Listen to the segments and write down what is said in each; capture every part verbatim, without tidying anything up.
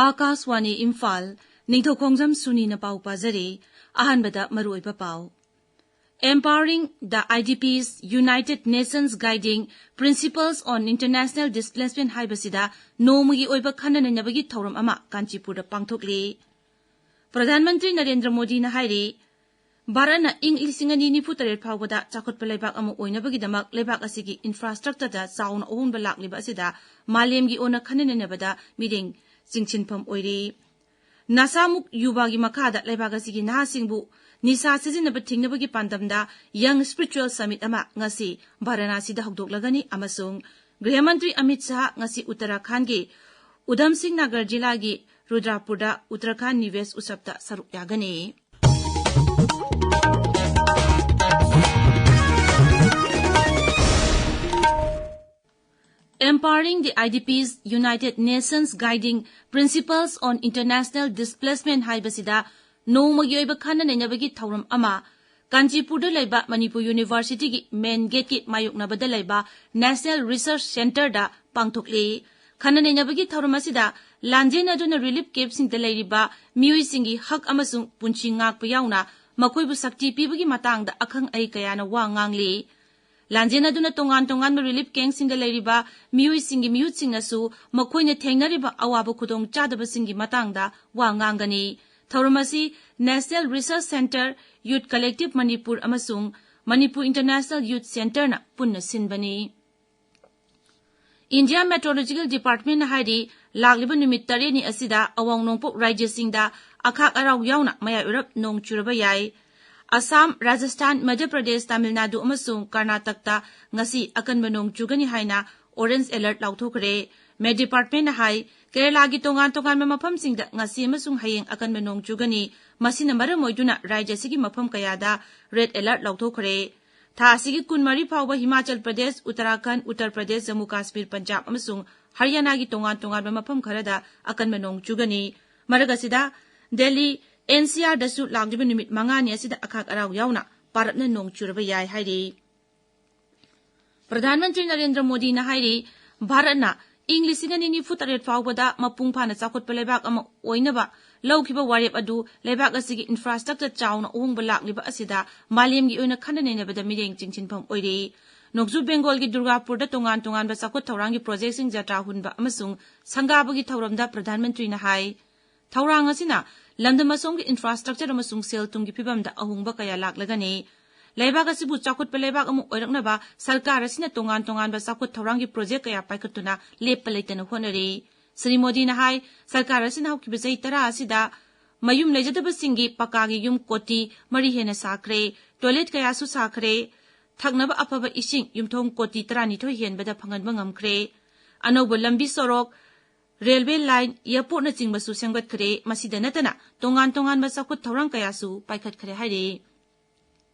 ꯑꯥꯀꯥꯁꯋꯥꯅꯤ ꯏꯝꯐꯥꯜ, ꯅꯤꯡꯊꯧꯈꯣꯡꯖꯝ ꯁꯨꯅꯤꯅ ꯄꯥꯎ ꯄꯥꯖꯔꯤ꯫ ꯑꯍꯥꯟꯕꯗ ꯃꯔꯨꯑꯣꯏꯕ ꯄꯥꯎ꯫ Empowering the I D Ps, United Nations Guiding Principles on International Displacement ꯍꯥꯏꯕꯁꯤꯗ ꯅꯣꯡꯃꯒꯤ ꯑꯣꯏꯕ ꯈꯟꯅ ꯅꯩꯅꯕꯒꯤ ꯊꯧꯔꯝ ꯑꯃ ꯀꯥꯟꯆꯤꯄꯨꯔꯗ ꯄꯥꯡꯊꯣꯛꯂꯤ꯫ ꯄ꯭ꯔꯙꯥꯟ ꯃꯟꯇ꯭ꯔꯤ ꯅꯔꯦꯟꯗ꯭ꯔ ꯃꯣꯗꯤꯅ ꯍꯥꯏꯔꯤ, ꯚꯥꯔꯠꯅ ꯏꯪ ꯂꯤꯁꯤꯡ ꯑꯅꯤ ꯅꯤꯐꯨ ꯇꯔꯦꯠ ꯐꯥꯎꯕꯗ ꯆꯥꯎꯈꯠꯄ ꯂꯩꯕꯥꯛ ꯑꯃ ꯑꯣꯏꯅꯕꯒꯤꯗꯃꯛ ꯂꯩꯕꯥꯛ ꯑꯁꯤꯒꯤ infrastructureꯗ ꯆꯥꯎꯅ ꯑꯍꯣꯡꯕ ꯂꯥꯛꯂꯤꯕ ꯑꯁꯤꯗ ꯃꯥꯂꯦꯝꯒꯤ ꯑꯣꯏꯅ ꯈꯟꯅ ꯅꯩꯅꯕꯗ ꯃꯤꯠꯌꯦꯡ ꯆꯤꯡꯁꯤꯟꯐꯝ ꯑꯣꯏꯔꯤ꯫ ꯅꯁꯥꯃꯨꯛ ꯌꯨꯕꯥꯒꯤ ꯃꯈꯥꯗ ꯂꯩꯕꯥꯛ ꯑꯁꯤꯒꯤ ꯅꯍꯥꯁꯤꯡꯕꯨ ꯅꯤꯁꯥ ꯁꯤꯖꯤꯟꯅꯕ ꯊꯤꯡꯅꯕꯒꯤ ꯄꯥꯟꯗꯝꯗ Young Spiritual Summit ꯑꯃ ꯉꯁꯤ ꯚꯥꯔꯥꯅꯥꯁꯤꯗ ꯍꯧꯗꯣꯛꯂꯒꯅꯤ ꯑꯃꯁꯨꯡ ꯒ꯭ꯔꯤꯍ ꯃꯟꯇ꯭ꯔꯤ ꯑꯃꯤꯠ ꯁꯥꯍ ꯉꯁꯤ ꯎꯠꯇꯔꯥꯈꯥꯟꯗꯒꯤ ꯎꯙꯝ ꯁꯤꯡ ꯅꯥꯒꯔ ꯖꯤꯂꯥꯒꯤ ꯔꯨꯗ꯭ꯔꯥꯄꯨꯔꯗ ꯎꯠꯇꯔꯥꯈꯥꯟꯗ ꯅꯤꯕꯦꯁ ꯎꯠꯁꯕꯇ ꯁꯔꯨꯛ ꯌꯥꯒꯅꯤ꯫ Empowering the I D Ps, United Nations Guiding Principles on International Displacement ꯍꯥꯏꯕꯁꯤꯗ ꯅꯣꯡꯃꯒꯤ ꯑꯣꯏꯕ ꯈꯟꯅ ꯅꯩꯅꯕꯒꯤ ꯊꯧꯔꯝ ꯑꯃ ꯀꯥꯟꯆꯤꯄꯨꯔꯗ ꯂꯩꯕ ꯃꯅꯤꯄꯨꯔ ꯌꯨꯅꯤꯚꯔꯁꯤꯇꯤꯒꯤ main gateꯀꯤ ꯃꯥꯌꯣꯛꯅꯕꯗ ꯂꯩꯕ National Research Centreꯗ ꯄꯥꯡꯊꯣꯛꯂꯤ꯫ ꯈꯟꯅ ꯅꯩꯅꯕꯒꯤ ꯊꯧꯔꯝ ꯑꯁꯤꯗ ꯂꯥꯟꯖꯦꯟꯅꯗꯨꯅ relief campꯁꯤꯡꯗ ꯂꯩꯔꯤꯕ ꯃꯤꯑꯣꯏꯁꯤꯡꯒꯤ ꯍꯛ ꯑꯃꯁꯨꯡ ꯄꯨꯟꯁꯤ ꯉꯥꯛꯄ ꯌꯥꯎꯅ ꯃꯈꯣꯏꯕꯨ ꯁꯛꯇꯤ ꯄꯤꯕꯒꯤ ꯃꯇꯥꯡꯗ ꯑꯈꯪ ꯑꯍꯩ ꯀꯌꯥꯅ ꯋꯥ ꯉꯥꯡꯂꯤ꯫ ꯂꯥꯟꯖꯦꯟꯅꯗꯨꯅ ꯇꯣꯉꯥꯟ ꯇꯣꯉꯥꯟꯕ relief campꯁꯤꯡꯗ ꯂꯩꯔꯤꯕ ꯃꯤꯑꯣꯏꯁꯤꯡꯒꯤ ꯃꯤꯍꯨꯠꯁꯤꯡꯅꯁꯨ ꯃꯈꯣꯏꯅ ꯊꯦꯡꯅꯔꯤꯕ ꯑꯋꯥꯕ ꯈꯨꯗꯣꯡꯆꯥꯗꯕꯁꯤꯡꯒꯤ ꯃꯇꯥꯡꯗ ꯋꯥ ꯉꯥꯡꯒꯅꯤ꯫ ꯊꯧꯔꯝ ꯑꯁꯤ National Research Centre, Youth Collective Manipur ꯑꯃꯁꯨꯡ Manipur International Youth Centreꯅ ꯄꯨꯟꯅ ꯁꯤꯟꯕꯅꯤ꯫ India Meteorological Departmentꯅ ꯍꯥꯏꯔꯤ, ꯂꯥꯛꯂꯤꯕ ꯅꯨꯃꯤꯠ ꯇꯔꯦꯠꯅꯤ ꯑꯁꯤꯗ ꯑꯋꯥꯡ ꯅꯣꯡꯄꯣꯛ ꯔꯥꯖ꯭ꯌꯁꯤꯡꯗ ꯑꯈꯥꯛ ꯑꯔꯥꯎ ꯌꯥꯎꯅ ꯃꯌꯥꯏ ꯑꯣꯏꯔꯞ ꯅꯣꯡ ꯆꯨꯔꯕ ꯌꯥꯏ꯫ ꯑꯁꯥꯝ, ꯔꯥꯖꯁꯊꯥꯟ, ꯃꯙ꯭ꯌ ꯄ꯭ꯔꯗꯦꯁ, ꯇꯥꯃꯤꯜ ꯅꯥꯗꯨ ꯑꯃꯁꯨꯡ ꯀꯔꯅꯥꯇꯀꯇ ꯉꯁꯤ ꯑꯀꯟꯕ ꯅꯣꯡ ꯆꯨꯒꯅꯤ ꯍꯥꯏꯅ orange alert ꯂꯥꯎꯊꯣꯛꯈ꯭ꯔꯦ꯫ Met Departmentꯅ ꯍꯥꯏ, ꯀꯦꯔꯂꯥꯒꯤ ꯇꯣꯉꯥꯟ ꯇꯣꯉꯥꯟꯕ ꯃꯐꯝꯁꯤꯡꯗ ꯉꯁꯤ ꯑꯃꯁꯨꯡ ꯍꯌꯦꯡ ꯑꯀꯟꯕ ꯅꯣꯡ ꯆꯨꯒꯅꯤ꯫ ꯃꯁꯤꯅ ꯃꯔꯝ ꯑꯣꯏꯗꯨꯅ ꯔꯥꯖ꯭ꯌ ꯑꯁꯤꯒꯤ ꯃꯐꯝ ꯀꯌꯥꯗ red alert ꯂꯥꯎꯊꯣꯛꯈ꯭ꯔꯦ꯫ ꯊꯥ ꯑꯁꯤꯒꯤ ꯀꯨꯟꯃꯔꯤ ꯐꯥꯎꯕ ꯍꯤꯃꯥꯆꯜ ꯄ꯭ꯔꯗꯦꯁ, ꯎꯠꯇꯔꯥꯈꯟꯗ, ꯎꯠꯇꯔ ꯄ꯭ꯔꯗꯦꯁ, ꯖꯝꯃꯨ ꯀꯥꯁꯃꯤꯔ, ꯄꯟꯖꯥꯕ ꯑꯃꯁꯨꯡ ꯍꯔꯤꯌꯥꯅꯥꯒꯤ ꯇꯣꯉꯥꯟ ꯇꯣꯉꯥꯟꯕ ꯃꯐꯝ ꯈꯔꯗ ꯑꯀꯟꯕ ꯅꯣꯡ ꯆꯨꯒꯅꯤ꯫ ꯃꯔꯛ ꯑꯁꯤꯗ, ꯗꯦꯜꯂꯤ, NCRꯗꯁꯨ ꯂꯥꯛꯂꯤꯕ ꯅꯨꯃꯤꯠ ꯃꯉꯥꯅꯤ ꯑꯁꯤꯗ ꯑꯈꯥꯛ ꯑꯔꯥꯎ ꯌꯥꯎꯅ ꯄꯥꯔꯞꯅ ꯅꯣꯡ ꯆꯨꯔꯕ ꯌꯥꯏ ꯍꯥꯏꯔꯤ꯫ ꯄ꯭ꯔꯙꯥꯟ ꯃꯟꯇ꯭ꯔꯤ ꯅꯔꯦꯟꯗ꯭ꯔ ꯃꯣꯗꯤꯅ ꯍꯥꯏꯔꯤ, ꯚꯥꯔꯠꯅ ꯏꯪ ꯂꯤꯁꯤꯡ ꯑꯅꯤ ꯅꯤꯐꯨ ꯇꯔꯦꯠ ꯐꯥꯎꯕꯗ ꯃꯄꯨꯡ ꯐꯥꯅ ꯆꯥꯎꯈꯠꯄ ꯂꯩꯕꯥꯛ ꯑꯃ ꯑꯣꯏꯅꯕ ꯂꯧꯈꯤꯕ ꯋꯥꯔꯦꯞ ꯑꯗꯨ ꯂꯩꯕꯥꯛ ꯑꯁꯤꯒꯤ infrastructure ꯆꯥꯎꯅ ꯑꯍꯣꯡꯕ ꯂꯥꯛꯂꯤꯕ ꯑꯁꯤꯗ ꯃꯥꯂꯦꯝꯒꯤ ꯑꯣꯏꯅ ꯈꯟꯅ ꯅꯩꯅꯕꯗ ꯃꯤꯠꯌꯦꯡ ꯆꯤꯡꯁꯤꯟꯐꯝ ꯑꯣꯏꯔꯤ꯫ ꯅꯣꯡꯆꯨꯞ ꯕꯦꯡꯒꯣꯜꯒꯤ ꯗꯨꯔꯒꯥꯄꯨꯔꯗ ꯇꯣꯉꯥꯟ ꯇꯣꯉꯥꯟꯕ ꯆꯥꯎꯈꯠ ꯊꯧꯔꯥꯡꯒꯤ projectꯁꯤꯡ ꯖꯇ꯭ꯔꯥ ꯍꯨꯟꯕ ꯑꯃꯁꯨꯡ ꯁꯪꯒꯥꯕꯒꯤ ꯊꯧꯔꯝꯗ ꯄ꯭ꯔꯙꯥꯟ ꯃꯟꯇ꯭ꯔꯤꯅ ꯍꯥꯏ, ꯊꯧꯔꯥꯡ ꯑꯁꯤꯅ ꯂꯝꯗꯝ ꯑꯁꯣꯝꯒꯤ infrastructure ꯑꯃꯁꯨꯡ ꯁꯦꯜ ꯊꯨꯝꯒꯤ ꯐꯤꯕꯝꯗ ꯑꯍꯣꯡꯕ ꯀꯌꯥ ꯂꯥꯛꯂꯒꯅꯤ꯫ ꯂꯩꯕꯥꯛ ꯑꯁꯤꯕꯨ ꯆꯥꯎꯈꯠꯄ ꯂꯩꯕꯥꯛ ꯑꯃ ꯑꯣꯏꯔꯛꯅꯕ ꯁꯔꯀꯥꯔ ꯑꯁꯤꯅ ꯇꯣꯉꯥꯟ ꯇꯣꯉꯥꯟꯕ ꯆꯥꯎꯈꯠ ꯊꯧꯔꯥꯡꯒꯤ project ꯀꯌꯥ ꯄꯥꯏꯈꯠꯇꯨꯅ ꯂꯦꯞꯄ ꯂꯩꯇꯅ ꯍꯣꯠꯅꯔꯤ꯫ ꯁ꯭ꯔꯤ ꯃꯣꯗꯤꯅ ꯍꯥꯏ, ꯁꯔꯀꯥꯔ ꯑꯁꯤꯅ ꯍꯧꯈꯤꯕ ꯆꯍꯤ ꯇꯔꯥ ꯑꯁꯤꯗ ꯃꯌꯨꯝ ꯂꯩꯖꯗꯕꯁꯤꯡꯒꯤ ꯄꯀꯥꯒꯤ ꯌꯨꯝ ꯀꯣꯇꯤ ꯃꯔꯤ ꯍꯦꯟꯅ ꯁꯥꯈ꯭ꯔꯦ, toilet ꯀꯌꯥꯁꯨ ꯁꯥꯈ꯭ꯔꯦ, ꯊꯛꯅꯕ ꯑꯐꯕ ꯏꯁꯤꯡ ꯌꯨꯝꯊꯣꯡ ꯀꯣꯇꯤ ꯇꯔꯥꯅꯤꯊꯣꯏ ꯍꯦꯟꯕꯗ ꯐꯪꯍꯟꯕ ꯉꯝꯈ꯭ꯔꯦ, ꯑꯅꯧꯕ ꯂꯝꯕꯤ ꯁꯣꯔꯣꯛ, railway line, airportꯅꯆꯤꯡꯕꯁꯨ ꯁꯦꯝꯒꯠꯈ꯭ꯔꯦ꯫ ꯃꯁꯤꯗ ꯅꯠꯇꯅ ꯇꯣꯉꯥꯟ ꯇꯣꯉꯥꯟꯕ ꯆꯥꯎꯈꯠ ꯊꯧꯔꯥꯡ ꯀꯌꯥꯁꯨ ꯄꯥꯏꯈꯠꯈ꯭ꯔꯦ ꯍꯥꯏꯔꯤ꯫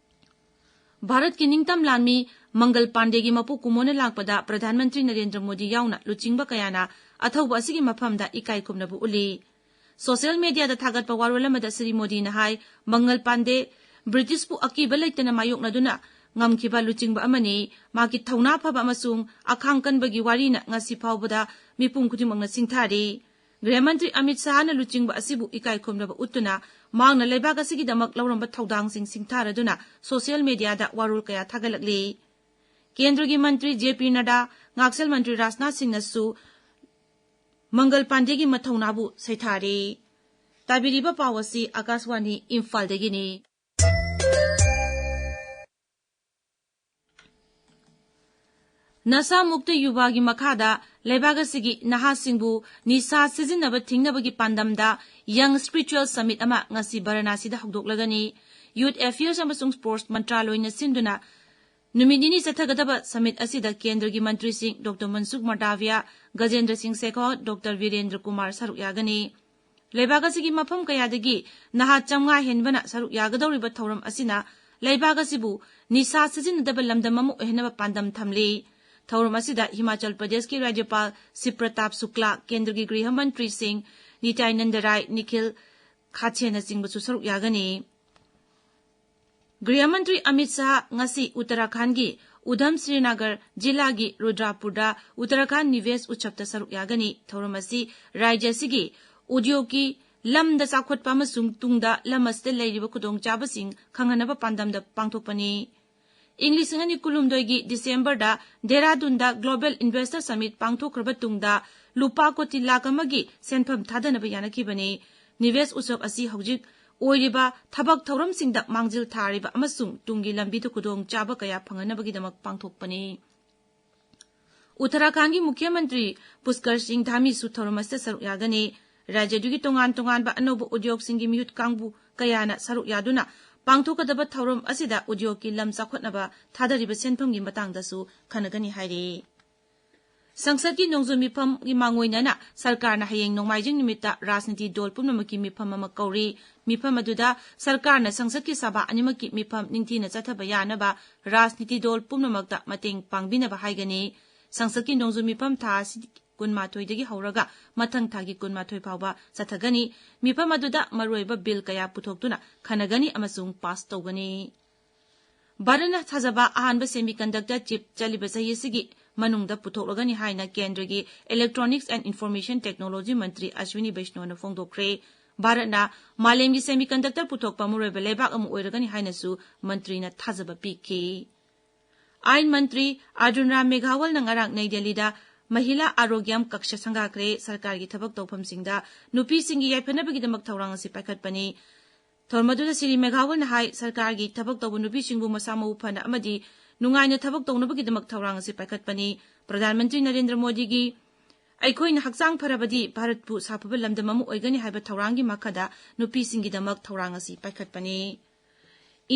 ꯚꯥꯔꯠꯀꯤ ꯅꯤꯡꯇꯝ ꯂꯥꯟꯃꯤ ꯃꯪꯒꯜ ꯄꯥꯟꯗꯦꯒꯤ ꯃꯄꯣꯛ ꯀꯨꯝꯑꯣꯟꯅ ꯂꯥꯛꯄꯗ ꯄ꯭ꯔꯙꯥꯟ ꯃꯟꯇ꯭ꯔꯤ ꯅꯔꯦꯟꯗ꯭ꯔ ꯃꯣꯗꯤ ꯌꯥꯎꯅ ꯂꯨꯆꯤꯡꯕ ꯀꯌꯥꯅ ꯑꯊꯧꯕ ꯑꯁꯤꯒꯤ ꯃꯐꯝꯗ ꯏꯀꯥꯏ ꯈꯨꯝꯅꯕ ꯎꯠꯂꯤ꯫ Social mediaꯗ ꯊꯥꯒꯠꯄ ꯋꯥꯔꯣꯜ ꯑꯃꯗ ꯁ꯭ꯔꯤ ꯃꯣꯗꯤꯅ ꯍꯥꯏ, ꯃꯪꯒꯜ ꯄꯥꯟꯗꯦ ꯕ꯭ꯔꯤꯇꯤꯁꯄꯨ ꯑꯀꯤꯕ ꯂꯩꯇꯅ ꯃꯥꯌꯣꯛꯅꯗꯨꯅ ꯉꯝꯈꯤꯕ ꯂꯨꯆꯤꯡꯕ ꯑꯃꯅꯤ꯫ ꯃꯍꯥꯛꯀꯤ ꯊꯧꯅꯥ ꯐꯕ ꯑꯃꯁꯨꯡ ꯑꯈꯥꯡ ꯀꯟꯕꯒꯤ ꯋꯥꯔꯤꯅ ꯉꯁꯤ ꯐꯥꯎꯕꯗ ꯃꯤꯄꯨꯝ ꯈꯨꯗꯤꯡꯃꯛꯅ ꯁꯤꯡꯊꯥꯔꯤ꯫ ꯒ꯭ꯔꯍ ꯃꯟꯇ꯭ꯔꯤ ꯑꯃꯤꯠ ꯁꯥꯍꯅ ꯂꯨꯆꯤꯡꯕ ꯑꯁꯤꯕꯨ ꯏꯀꯥꯏ ꯈꯨꯝꯅꯕ ꯎꯠꯇꯨꯅ ꯃꯍꯥꯛꯅ ꯂꯩꯕꯥꯛ ꯑꯁꯤꯒꯤꯗꯃꯛ ꯂꯧꯔꯝꯕ ꯊꯧꯗꯥꯡꯁꯤꯡ ꯁꯤꯡꯊꯥꯔꯗꯨꯅ social mediaꯗ ꯋꯥꯔꯣꯜ ꯀꯌꯥ ꯊꯥꯒꯠꯂꯛꯂꯤ꯫ ꯀꯦꯟꯗ꯭ꯔꯒꯤ ꯃꯟꯇ꯭ꯔꯤ ꯖꯦ ꯄꯤ ꯅꯗꯥ, ꯉꯥꯛꯁꯦꯜ ꯃꯟꯇ꯭ꯔꯤ ꯔꯥꯖꯅꯥꯊ ꯁꯤꯡꯅꯁꯨ ꯃꯪꯒꯜ ꯄꯥꯟꯗꯦꯒꯤ ꯃꯊꯧꯅꯥꯕꯨ ꯁꯩꯊꯥꯔꯦ꯫ ꯇꯥꯕꯤꯔꯤꯕ ꯄꯥꯎ ꯑꯁꯤ ꯑꯀꯥꯁꯋꯥꯅꯤ ꯏꯝꯐꯥꯜꯗꯒꯤꯅꯤ꯫ ꯅꯁꯥ ꯃꯨꯛꯇ ꯌꯨꯕꯥꯒꯤ ꯃꯈꯥꯗ ꯂꯩꯕꯥꯛ ꯑꯁꯤꯒꯤ ꯅꯍꯥꯁꯤꯡꯕꯨ ꯅꯤꯁꯥ ꯁꯤꯖꯤꯟꯅꯕ ꯊꯤꯡꯅꯕꯒꯤ ꯄꯥꯟꯗꯝꯗ Young Spiritual Summit ꯑꯃ ꯉꯁꯤ ꯚꯥꯔꯥꯅꯥꯁꯤꯗ ꯍꯧꯗꯣꯛꯂꯒꯅꯤ꯫ Youth Affairs ꯑꯃꯁꯨꯡ Sports ꯃꯟꯇ꯭ꯔꯥꯂꯣꯏꯅ ꯁꯤꯟꯗꯨꯅ ꯅꯨꯃꯤꯠ ꯅꯤꯅꯤ ꯆꯠꯊꯒꯗꯕ summit ꯑꯁꯤꯗ ꯀꯦꯟꯗ꯭ꯔꯒꯤ ꯃꯟꯇ꯭ꯔꯤꯁꯤꯡ ꯗꯣꯛꯇꯔ ꯃꯟꯁꯨꯈ ꯃꯥꯟꯗꯥꯚꯤꯌꯥ, ꯒꯖꯦꯟꯗ꯭ꯔ ꯁꯤꯡ ꯁꯦꯈꯣꯋꯥꯠ, ꯗꯣꯛꯇꯔ ꯕꯤꯔꯦꯟꯗ꯭ꯔ ꯀꯨꯃꯥꯔ ꯁꯔꯨꯛ ꯌꯥꯒꯅꯤ꯫ ꯂꯩꯕꯥꯛ ꯑꯁꯤꯒꯤ ꯃꯐꯝ ꯀꯌꯥꯗꯒꯤ ꯅꯍꯥ ꯆꯥꯝꯃꯉꯥ ꯍꯦꯟꯕꯅ ꯁꯔꯨꯛ ꯌꯥꯒꯗꯧꯔꯤꯕ ꯊꯧꯔꯝ ꯑꯁꯤꯅ ꯂꯩꯕꯥꯛ ꯑꯁꯤꯕꯨ ꯅꯤꯁꯥ ꯁꯤꯖꯤꯟꯅꯗꯕ ꯂꯝꯗꯝ ꯑꯃ ꯑꯣꯏꯍꯟꯅꯕ ꯄꯥꯟꯗꯝ ꯊꯝꯂꯤ꯫ ꯊꯧꯔꯝ ꯑꯁꯤꯗ ꯍꯤꯃꯥꯆꯜ ꯄ꯭ꯔꯗꯦꯁꯀꯤ ꯔꯥꯖ꯭ꯌꯄꯥꯜ ꯁꯤꯕ ꯄ꯭ꯔꯇꯥꯞ ꯁꯨꯛꯂꯥ, ꯀꯦꯟꯗ꯭ꯔꯒꯤ ꯒ꯭ꯔꯤꯍ ꯃꯟꯇ꯭ꯔꯤꯁꯤꯡ ꯅꯤꯇꯥꯏꯅꯟꯗ ꯔꯥꯏ, ꯅꯤꯈꯤꯜ ꯈꯥꯠꯁꯦꯅꯆꯤꯡꯕꯁꯨ ꯁꯔꯨꯛ ꯌꯥꯒꯅꯤ꯫ ꯒ꯭ꯔꯤꯍ ꯃꯟꯇ꯭ꯔꯤ ꯑꯃꯤꯠ ꯁꯥꯍ ꯉꯁꯤ ꯎꯠꯇꯔꯥꯈꯟꯗꯒꯤ ꯎꯙꯝ ꯁ꯭ꯔꯤꯅꯒꯔ ꯖꯤꯂꯥꯒꯤ ꯔꯨꯗ꯭ꯔꯥꯄꯨꯔꯗ ꯎꯠꯇꯔꯥꯈꯥꯟꯗ ꯅꯤꯚꯦꯁ ꯎꯠꯁꯕꯇ ꯁꯔꯨꯛ ꯌꯥꯒꯅꯤ꯫ ꯊꯧꯔꯝ ꯑꯁꯤ ꯔꯥꯖ꯭ꯌ ꯑꯁꯤꯒꯤ ꯎꯗ꯭ꯌꯣꯒꯀꯤ ꯂꯝꯗ ꯆꯥꯎꯈꯠꯄ ꯑꯃꯁꯨꯡ ꯇꯨꯡꯗ ꯂꯝ ꯑꯁꯤꯗ ꯂꯩꯔꯤꯕ ꯈꯨꯗꯣꯡꯆꯥꯕꯁꯤꯡ ꯈꯪꯍꯟꯅꯕ ꯄꯥꯟꯗꯝꯗ ꯄꯥꯡꯊꯣꯛꯄꯅꯤ꯫ ꯏꯪ ꯂꯤꯁꯤꯡ ꯑꯅꯤ ꯀꯨꯟꯍꯨꯝꯗꯣꯏꯒꯤ ꯗꯤꯁꯦꯝꯕꯔꯗ ꯗꯦꯍꯔꯥꯗꯨꯟꯗ Global Investor Summit ꯄꯥꯡꯊꯣꯛꯈ꯭ꯔꯕ ꯇꯨꯡꯗ ꯂꯨꯄꯥ ꯀꯣꯇꯤ ꯂꯥꯈ ꯑꯃꯒꯤ ꯁꯦꯟꯐꯝ ꯊꯥꯗꯅꯕ ꯌꯥꯅꯈꯤꯕꯅꯤ꯫ ꯅꯤꯚꯦꯁ ꯎꯠꯁꯕ ꯑꯁꯤ ꯍꯧꯖꯤꯛ ꯑꯣꯏꯔꯤꯕ ꯊꯕꯛ ꯊꯧꯔꯝꯁꯤꯡꯗ ꯃꯥꯡꯖꯤꯜ ꯊꯥꯔꯤꯕ ꯑꯃꯁꯨꯡ ꯇꯨꯡꯒꯤ ꯂꯝꯕꯤꯗ ꯈꯨꯗꯣꯡꯆꯥꯕ ꯀꯌꯥ ꯐꯪꯍꯟꯅꯕꯒꯤꯗꯃꯛ ꯄꯥꯡꯊꯣꯛꯄꯅꯤ꯫ ꯎꯠꯇꯔꯥꯈꯥꯟꯗꯒꯤ ꯃꯨꯈ꯭ꯌ ꯃꯟꯇ꯭ꯔꯤ ꯄꯨꯁꯀꯔ ꯁꯤꯡ ꯙꯥꯃꯤꯁꯨ ꯊꯧꯔꯝ ꯑꯁꯤꯗ ꯁꯔꯨꯛ ꯌꯥꯒꯅꯤ꯫ ꯔꯥꯖ꯭ꯌꯗꯨꯒꯤ ꯇꯣꯉꯥꯟ ꯇꯣꯉꯥꯟꯕ ꯑꯅꯧꯕ ꯎꯗ꯭ꯌꯣꯒꯁꯤꯡꯒꯤ ꯃꯤꯍꯨꯠ ꯀꯥꯡꯕꯨ ꯀꯌꯥꯅ ꯁꯔꯨꯛ ꯌꯥꯗꯨꯅ ꯄꯥꯡꯊꯣꯛꯀꯗꯕ ꯊꯧꯔꯝ ꯑꯁꯤꯗ ꯎꯗ꯭ꯌꯣꯒꯀꯤ ꯂꯝ ꯆꯥꯎꯈꯠꯅꯕ ꯊꯥꯗꯔꯤꯕ ꯁꯦꯟꯐꯝꯒꯤ ꯃꯇꯥꯡꯗꯁꯨ ꯈꯟꯅꯒꯅꯤ ꯍꯥꯏꯔꯤ꯫ ꯁꯪꯁꯠꯀꯤ ꯅꯣꯡꯖꯨ ꯃꯤꯐꯝꯒꯤ ꯃꯥꯡꯑꯣꯏꯅꯅ ꯁꯔꯀꯥꯔꯅ ꯍꯌꯦꯡ ꯅꯣꯡꯃꯥꯏꯖꯤꯡ ꯅꯨꯃꯤꯠꯇ ꯔꯥꯖꯅꯤꯇꯤ ꯗꯣꯜ ꯄꯨꯝꯅꯃꯛꯀꯤ ꯃꯤꯐꯝ ꯑꯃ ꯀꯧꯔꯤ꯫ ꯃꯤꯐꯝ ꯑꯗꯨꯗ ꯁꯔꯀꯥꯔꯅ ꯁꯪꯁꯠꯀꯤ ꯁꯚꯥ ꯑꯅꯤꯃꯛꯀꯤ ꯃꯤꯐꯝ ꯅꯤꯡꯊꯤꯅ ꯆꯠꯊꯕ ꯌꯥꯅꯕ ꯔꯥꯖꯅꯤꯇꯤ ꯗꯣꯜ ꯄꯨꯝꯅꯃꯛꯇ ꯃꯇꯦꯡ ꯄꯥꯡꯕꯤꯅꯕ ꯍꯥꯏꯒꯅꯤ꯫ ꯁꯪꯁꯠꯀꯤ ꯅꯣꯡꯖꯨ ꯃꯤꯐꯝ ꯊꯥ ꯑꯁꯤ ꯀꯨꯟꯃꯥꯊꯣꯏꯗꯒꯤ ꯍꯧꯔꯒ ꯃꯊꯪ ꯊꯥꯒꯤ ꯀꯨꯟꯃꯥꯊꯣꯏ ꯐꯥꯎꯕ ꯆꯠꯊꯒꯅꯤ꯫ ꯃꯤꯐꯝ ꯑꯗꯨꯗ ꯃꯔꯨꯑꯣꯏꯕ ꯕꯤꯜ ꯀꯌꯥ ꯄꯨꯊꯣꯛꯇꯨꯅ ꯈꯟꯅꯒꯅꯤ ꯑꯃꯁꯨꯡ ꯄꯥꯁ ꯇꯧꯒꯅꯤ꯫ ꯚꯥꯔꯠꯅ ꯊꯥꯖꯕ ꯑꯍꯥꯟꯕ semiconductor chip ꯆꯠꯂꯤꯕ ꯆꯍꯤ ꯑꯁꯤꯒꯤ ꯃꯅꯨꯡꯗ ꯄꯨꯊꯣꯛꯂꯒꯅꯤ ꯍꯥꯏꯅ ꯀꯦꯟꯗ꯭ꯔꯒꯤ Electronics and Information Technology ꯃꯟꯇ꯭ꯔꯤ ꯑꯁ꯭ꯋꯤꯅꯤ ꯕꯩꯁꯅꯣꯅ ꯐꯣꯡꯗꯣꯛꯈ꯭ꯔꯦ꯫ ꯚꯥꯔꯠꯅ ꯃꯥꯂꯦꯝꯒꯤ semiconductor ꯄꯨꯊꯣꯛꯄ ꯃꯔꯨꯑꯣꯏꯕ ꯂꯩꯕꯥꯛ ꯑꯃ ꯑꯣꯏꯔꯒꯅꯤ ꯍꯥꯏꯅꯁꯨ ꯃꯟꯇ꯭ꯔꯤꯅ ꯊꯥꯖꯕ ꯄꯤꯈꯤ꯫ ꯑꯥꯏꯟ ꯃꯟꯇ꯭ꯔꯤ ꯑꯔꯖꯨꯟ ꯔꯥꯝ ꯃꯦꯘꯋꯜꯅ ꯉꯔꯥꯡ ꯅꯩ ꯗꯦꯜꯂꯤꯗ ꯃꯍꯤꯂꯥ ꯑꯥꯔꯣꯒ꯭ꯌꯝ ꯀꯛꯁ ꯁꯪꯒꯥꯈ꯭ꯔꯦ꯫ ꯁꯔꯀꯥꯔꯒꯤ ꯊꯕꯛ ꯇꯧꯐꯝꯁꯤꯡꯗ ꯅꯨꯄꯤꯁꯤꯡꯒꯤ ꯌꯥꯏꯐꯅꯕꯒꯤꯗꯃꯛ ꯊꯧꯔꯥꯡ ꯑꯁꯤ ꯄꯥꯏꯈꯠꯄꯅꯤ꯫ ꯊꯧꯔꯝ ꯑꯗꯨꯗ ꯁ꯭ꯔꯤ ꯃꯦꯘꯋꯜꯅ ꯍꯥꯏ, ꯁꯔꯀꯥꯔꯒꯤ ꯊꯕꯛ ꯇꯧꯕ ꯅꯨꯄꯤꯁꯤꯡꯕꯨ ꯃꯁꯥ ꯃꯎ ꯐꯅ ꯑꯃꯗꯤ ꯅꯨꯡꯉꯥꯏꯅ ꯊꯕꯛ ꯇꯧꯅꯕꯒꯤꯗꯃꯛ ꯊꯧꯔꯥꯡ ꯑꯁꯤ ꯄꯥꯏꯈꯠꯄꯅꯤ꯫ ꯄ꯭ꯔꯙꯥꯟ ꯃꯟꯇ꯭ꯔꯤ ꯅꯔꯦꯟꯗ꯭ꯔ ꯃꯣꯗꯤꯒꯤ "ꯑꯩꯈꯣꯏꯅ ꯍꯛꯆꯥꯡ ꯐꯔꯕꯗꯤ ꯚꯥꯔꯠꯄꯨ ꯁꯥꯐꯕ ꯂꯝꯗꯝ ꯑꯃ ꯑꯣꯏꯒꯅꯤ" ꯍꯥꯏꯕ ꯊꯧꯔꯥꯡꯒꯤ ꯃꯈꯥꯗ ꯅꯨꯄꯤꯁꯤꯡꯒꯤꯗꯃꯛ ꯊꯧꯔꯥꯡ ꯑꯁꯤ ꯄꯥꯏꯈꯠꯄꯅꯤ꯫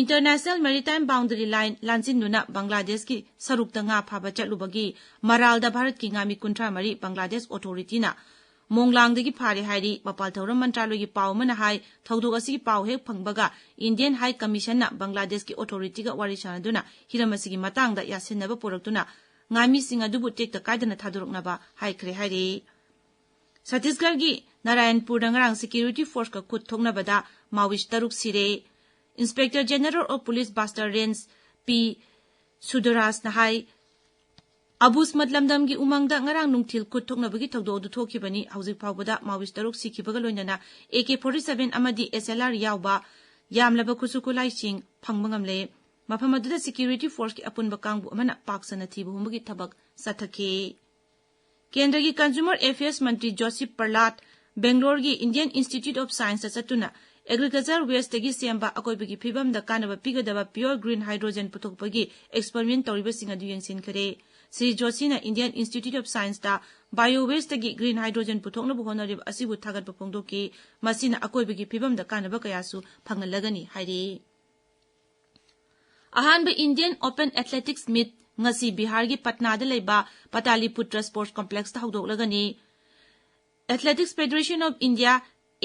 International Maritime Boundary Line ꯂꯥꯟꯖꯤꯟꯗꯨꯅ ꯕꯪꯒ꯭ꯂꯥꯗꯦꯁꯀꯤ ꯁꯔꯨꯛꯇ ꯉꯥ ꯐꯥꯕ ꯆꯠꯂꯨꯕꯒꯤ ꯃꯔꯥꯜꯗ ꯚꯥꯔꯠꯀꯤ ꯉꯥꯃꯤ ꯀꯨꯟꯊ꯭ꯔꯥ ꯃꯔꯤ ꯕꯪꯒ꯭ꯂꯥꯗꯦꯁ ꯑꯣꯊꯣꯔꯤꯇꯤꯅ ꯃꯣꯡꯂꯥꯡꯗꯒꯤ ꯐꯥꯔꯦ ꯍꯥꯏꯔꯤ꯫ ꯃꯄꯥꯜ ꯊꯧꯔꯝ ꯃꯟꯇ꯭ꯔꯥꯂꯣꯏꯒꯤ ꯄꯥꯎ ꯑꯃꯅ ꯍꯥꯏ, ꯊꯧꯗꯣꯛ ꯑꯁꯤꯒꯤ ꯄꯥꯎ ꯍꯦꯛ ꯐꯪꯕꯒ ꯏꯟꯗꯤꯌꯟ ꯍꯥꯏ ꯀꯃꯤꯁꯟꯅ ꯕꯪꯒ꯭ꯂꯥꯗꯦꯁꯀꯤ ꯑꯣꯊꯣꯔꯤꯇꯤꯒ ꯋꯥꯔꯤ ꯁꯥꯅꯗꯨꯅ ꯍꯤꯔꯝ ꯑꯁꯤꯒꯤ ꯃꯇꯥꯡꯗ ꯌꯥꯁꯤꯟꯅꯕ ꯄꯨꯔꯛꯇꯨꯅ ꯉꯥꯃꯤꯁꯤꯡ ꯑꯗꯨꯕꯨ ꯇꯦꯛꯇ ꯀꯥꯏꯗꯅ ꯊꯥꯗꯣꯔꯛꯅꯕ ꯍꯥꯏꯈ꯭ꯔꯦ ꯍꯥꯏꯔꯤ꯫ ꯁꯠꯇꯤꯁꯒꯔꯒꯤ ꯅꯥꯔꯥꯌꯟꯄꯨꯔꯗ ꯉꯔꯥꯡ security forceꯀ ꯈꯨꯠ ꯊꯣꯛꯅꯕꯗ Maoist ꯇꯔꯨꯛ ꯁꯤꯔꯦ꯫ Inspector General of Police Bastar range P ꯁꯨꯗꯣꯔꯥꯖꯅ ꯍꯥꯏ, ꯑꯕꯨꯁꯃꯠ ꯂꯝꯗꯝꯒꯤ ꯎꯃꯪꯗ ꯉꯔꯥꯡ ꯅꯨꯡꯊꯤꯜ ꯈꯨꯠ ꯊꯣꯛꯅꯕꯒꯤ ꯊꯧꯗꯣꯛ ꯑꯗꯨ ꯊꯣꯛꯈꯤꯕꯅꯤ꯫ ꯍꯧꯖꯤꯛ ꯐꯥꯎꯕꯗ ꯃꯥꯋꯤꯁ ꯇꯔꯨꯛ ꯁꯤꯈꯤꯕꯒ ꯂꯣꯏꯅꯅ ꯑꯦ ꯀꯦ ꯐꯣꯔꯇꯤ ꯁꯚꯦꯟ ꯑꯃꯗꯤ ꯑꯦꯁ ꯑꯦꯜ ꯑꯥꯔ ꯌꯥꯎꯕ ꯌꯥꯝꯂꯕ ꯈꯨꯠꯁꯨ ꯈꯨꯠꯂꯥꯏꯁꯤꯡ ꯐꯪꯕ ꯉꯝꯂꯦ꯫ ꯃꯐꯝ ꯑꯗꯨꯗ ꯁꯦꯀ꯭ꯌꯨꯔꯤꯇꯤ ꯐꯣꯔꯁꯀꯤ ꯑꯄꯨꯟꯕ ꯀꯥꯡꯕꯨ ꯑꯃꯅ ꯄꯥꯛ ꯁꯟꯅ ꯊꯤꯕ ꯍꯨꯝꯕꯒꯤ ꯊꯕꯛ ꯆꯠꯊꯈꯤ꯫ ꯀꯦꯟꯗ꯭ꯔꯒꯤ ꯀꯟꯖꯨꯃꯔ ꯑꯦꯐꯤꯌꯔꯁ ꯃꯟꯇ꯭ꯔꯤ ꯖꯣꯁꯤꯞ ꯄ꯭ꯔꯂꯥꯗ ꯕꯦꯡꯒ꯭ꯂꯣꯔꯒꯤ ꯏꯟꯗꯤꯌꯟ ꯏꯟꯁꯇꯤꯇ꯭ꯌꯨꯠ ꯑꯣꯐ ꯁꯥꯏꯟꯁꯇ ꯆꯠꯇꯨꯅ ꯑꯦꯒ꯭ꯔꯤꯀꯜꯆꯔ ꯋꯦꯁꯇꯒꯤ ꯁꯦꯝꯕ ꯑꯀꯣꯏꯕꯒꯤ ꯐꯤꯕꯝꯗ ꯀꯥꯟꯅꯕ ꯄꯤꯒꯗꯕ ꯄ꯭ꯌꯣꯔ ꯒ꯭ꯔꯤꯟ ꯍꯥꯏꯗ꯭ꯔꯣꯖꯦꯟ ꯄꯨꯊꯣꯛꯄꯒꯤ ꯑꯦꯛꯁꯄꯔꯤꯃꯦꯟ ꯇꯧꯔꯤꯕꯁꯤꯡ ꯑꯗꯨ ꯌꯦꯡꯁꯤꯟꯈꯔꯦ꯫ ꯁ꯭ꯔꯤ ꯖꯣꯁꯤꯅ ꯏꯟꯗꯤꯌꯟ ꯏꯟꯁꯇꯤꯇ꯭ꯌꯨꯠ ꯑꯣꯐ ꯁꯥꯏꯟꯁꯇ ꯕꯥꯏꯑꯣ ꯋꯦꯁꯇꯒꯤ ꯒ꯭ꯔꯤꯟ ꯍꯥꯏꯗ꯭ꯔꯣꯖꯦꯟ ꯄꯨꯊꯣꯛꯅꯕ ꯍꯣꯠꯅꯔꯤꯕ ꯑꯁꯤꯕꯨ ꯊꯥꯒꯠꯄ ꯐꯣꯡꯗꯣꯛꯈꯤ꯫ ꯃꯁꯤꯅ ꯑꯀꯣꯏꯕꯒꯤ ꯐꯤꯕꯝꯗ ꯀꯥꯟꯅꯕ ꯀꯌꯥꯁꯨ ꯐꯪꯍꯜꯂꯒꯅꯤ ꯍꯥꯏꯔꯤ꯫ ꯑꯍꯥꯟꯕ ꯏꯟꯗꯤꯌꯟ ꯑꯣꯄꯟ ꯑꯦꯊꯂꯦꯇꯤꯛꯁ ꯃꯤꯠ ꯉꯁꯤ ꯕꯤꯍꯥꯔꯒꯤ ꯄꯠꯅꯥꯗ ꯂꯩꯕ ꯄꯇꯥꯂꯤꯄꯨꯇ꯭ꯔ ꯁ꯭ꯄꯣꯔꯠꯁ ꯀꯣꯝꯄ꯭ꯂꯦꯛꯁꯇ ꯍꯧꯗꯣꯛꯂꯒꯅꯤ꯫ Athletics federation of India,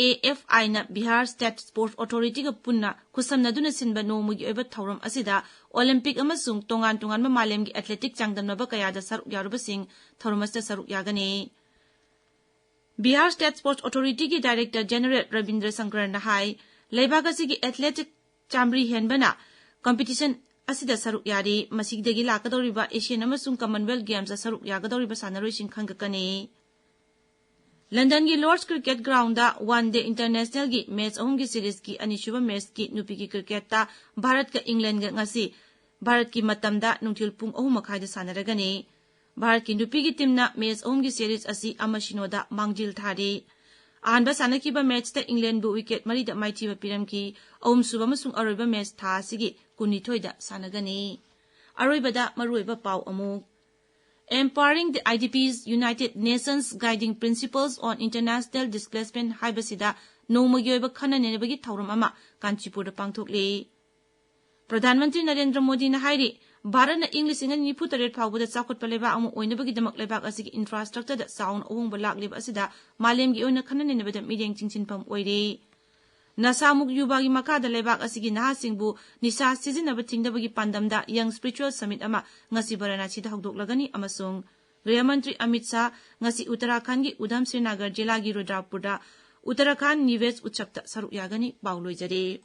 A F I Bihar state sports ꯑꯣꯊꯣꯔꯤꯇꯤꯒ ꯄꯨꯟꯅ ꯈꯨꯠꯁꯝꯅꯗꯨꯅ ꯁꯤꯟꯕ ꯅꯣꯡꯃꯒꯤ ꯑꯣꯏꯕ ꯊꯧꯔꯝ ꯑꯁꯤꯗ ꯑꯣꯂꯤꯝꯄꯤꯛ ꯑꯃꯁꯨꯡ ꯇꯣꯉꯥꯟ ꯇꯣꯉꯥꯟꯕ ꯃꯥꯂꯦꯝꯒꯤ ꯑꯦꯊꯂꯦꯇꯤꯛ ꯆꯥꯡꯗꯝꯅꯕ ꯀꯌꯥꯗ ꯁꯔꯨꯛ ꯌꯥꯔꯨꯕꯁꯤꯡ ꯊꯧꯔꯝ ꯑꯁꯤꯗ ꯁꯔꯨꯛ ꯌꯥꯒꯅꯤ꯫ ꯕꯤꯍꯥꯔ ꯁ꯭ꯇꯦꯠ ꯁ꯭ꯄꯣꯔꯠꯁ ꯑꯣꯊꯣꯔꯤꯇꯤꯒꯤ ꯗꯥꯏꯔꯦꯛꯇꯔ ꯖꯦꯅꯔꯦꯜ ꯔꯕꯤꯟꯗ꯭ꯔ ꯁꯪꯀꯔꯅ ꯍꯥꯏ, ꯂꯩꯕꯥꯛ ꯑꯁꯤꯒꯤ ꯑꯦꯊꯂꯦꯇꯤꯛ ꯆꯥꯃꯔꯤ ꯍꯦꯟꯕꯅ ꯀꯝꯄꯤꯇꯤꯁꯟ ꯑꯁꯤꯗ ꯁꯔꯨꯛ ꯌꯥꯔꯤ꯫ ꯃꯁꯤꯗꯒꯤ ꯂꯥꯛꯀꯗꯧꯔꯤꯕ ꯑꯦꯁꯤꯌꯟ ꯑꯃꯁꯨꯡ ꯀꯃꯟꯋꯦꯜꯊ ꯒꯦꯝꯁꯇ ꯁꯔꯨꯛ ꯌꯥꯒꯗꯧꯔꯤꯕ ꯁꯥꯟꯅꯔꯣꯏꯁꯤꯡ ꯈꯟꯒꯠꯀꯅꯤ꯫ ꯂꯟꯗꯟꯒꯤ Lord's cricket ground one day ꯏꯟꯇꯔꯅꯦꯁꯅꯦꯜꯒꯤ ꯃꯦꯆ ꯑꯍꯨꯝꯒꯤ ꯁꯤꯔꯤꯖꯀꯤ ꯑꯅꯤꯁꯨꯕ ꯃꯦꯆꯀꯤ ꯅꯨꯄꯤꯒꯤ ꯀ꯭ꯔꯤꯀꯦꯠꯇ ꯚꯥꯔꯠꯀ ꯏꯪꯂꯦꯟꯗꯒ ꯉꯁꯤ ꯚꯥꯔꯠꯀꯤ ꯃꯇꯝꯗ ꯅꯨꯡꯊꯤꯜ ꯄꯨꯡ ꯑꯍꯨꯝ ꯃꯈꯥꯏꯗ ꯁꯥꯟꯅꯔꯒꯅꯤ꯫ ꯚꯥꯔꯠꯀꯤ ꯅꯨꯄꯤꯒꯤ ꯇꯤꯝꯅ ꯃꯦꯆ ꯑꯍꯨꯝꯒꯤ ꯁꯤꯔꯤꯖ ꯑꯁꯤ ꯑꯃ ꯁꯤꯅꯣꯗ ꯃꯥꯡꯖꯤꯜ ꯊꯥꯔꯤ꯫ ꯑꯍꯥꯟꯕ ꯁꯥꯟꯅꯈꯤꯕ ꯃꯦꯆꯇ ꯏꯪꯂꯦꯟꯕꯨ ꯋꯤꯀꯦꯠ ꯃꯔꯤꯗ ꯃꯥꯏꯊꯤꯕ ꯄꯤꯔꯝꯈꯤ꯫ ꯑꯍꯨꯝꯁꯨꯕ ꯑꯃꯁꯨꯡ ꯑꯔꯣꯏꯕ ꯃꯦꯆ ꯊꯥ ꯑꯁꯤꯒꯤ ꯀꯨꯟꯅꯤꯊꯣꯏꯗ ꯁꯥꯟꯅꯒꯅꯤ꯫ ꯑꯔꯣꯏꯕꯗ ꯃꯔꯨꯑꯣꯏꯕ ꯄꯥꯎ ꯑꯃꯨꯛ꯫ Empowering the I D Ps, United Nations Guiding Principles on International Displacement ꯍꯥꯏꯕꯁꯤꯗ ꯅꯣꯡꯃꯒꯤ ꯑꯣꯏꯕ ꯈꯟꯅ ꯅꯩꯅꯕꯒꯤ ꯊꯧꯔꯝ ꯑꯃ ꯀꯥꯟꯆꯤꯄꯨꯔꯗ ꯄꯥꯡꯊꯣꯛꯂꯤ꯫ ꯄ꯭ꯔꯙꯥꯟ ꯃꯟꯇ꯭ꯔꯤ ꯅꯔꯦꯟꯗ꯭ꯔ ꯃꯣꯗꯤꯅ ꯍꯥꯏꯔꯤ, ꯚꯥꯔꯠꯅ ꯏꯪ ꯂꯤꯁꯤꯡ ꯑꯅꯤ ꯅꯤꯐꯨ ꯇꯔꯦꯠ ꯐꯥꯎꯕꯗ ꯆꯥꯎꯈꯠꯄ ꯂꯩꯕꯥꯛ ꯑꯃ ꯑꯣꯏꯅꯕꯒꯤꯗꯃꯛ ꯂꯩꯕꯥꯛ ꯑꯁꯤꯒꯤ ꯏꯟꯐ꯭ꯔꯥꯁ꯭ꯇ꯭ꯔꯛꯆꯔꯗ ꯆꯥꯎꯅ ꯑꯍꯣꯡꯕ ꯂꯥꯛꯂꯤꯕ ꯑꯁꯤꯗ ꯃꯥꯂꯦꯝꯒꯤ ꯑꯣꯏꯅ ꯈꯟꯅ ꯅꯩꯅꯕꯗ ꯃꯤꯠꯌꯦꯡ ꯆꯤꯡꯁꯤꯟꯐꯝ ꯑꯣꯏꯔꯦ꯫ ꯅꯁꯥꯃꯨꯛ ꯌꯨꯕꯥꯒꯤ ꯃꯈꯥꯗ ꯂꯩꯕꯥꯛ ꯑꯁꯤꯒꯤ ꯅꯍꯥꯁꯤꯡꯕꯨ ꯅꯤꯁꯥ ꯁꯤꯖꯤꯟꯅꯕ ꯊꯤꯡꯅꯕꯒꯤ ꯄꯥꯟꯗꯝꯗ Young Spiritual Summit ꯑꯃ ꯉꯁꯤ ꯚꯥꯔꯥꯅꯥꯁꯤꯗ ꯍꯧꯗꯣꯛꯂꯒꯅꯤ ꯑꯃꯁꯨꯡ ꯒ꯭ꯔꯤꯍ ꯃꯟꯇ꯭ꯔꯤ ꯑꯃꯤꯠ ꯁꯥꯍ ꯉꯁꯤ ꯎꯠꯇꯔꯥꯈꯟꯗꯒꯤ ꯎꯙꯝ ꯁ꯭ꯔꯤꯅꯒꯔ ꯖꯤꯂꯥꯒꯤ ꯔꯨꯗ꯭ꯔꯥꯄꯨꯔꯗ ꯎꯠꯇꯔꯥꯈꯟꯗ ꯅꯤꯕꯦꯁ ꯎꯠꯁꯕꯇ ꯁꯔꯨꯛ ꯌꯥꯒꯅꯤ꯫ ꯄꯥꯎ ꯂꯣꯏꯖꯔꯦ꯫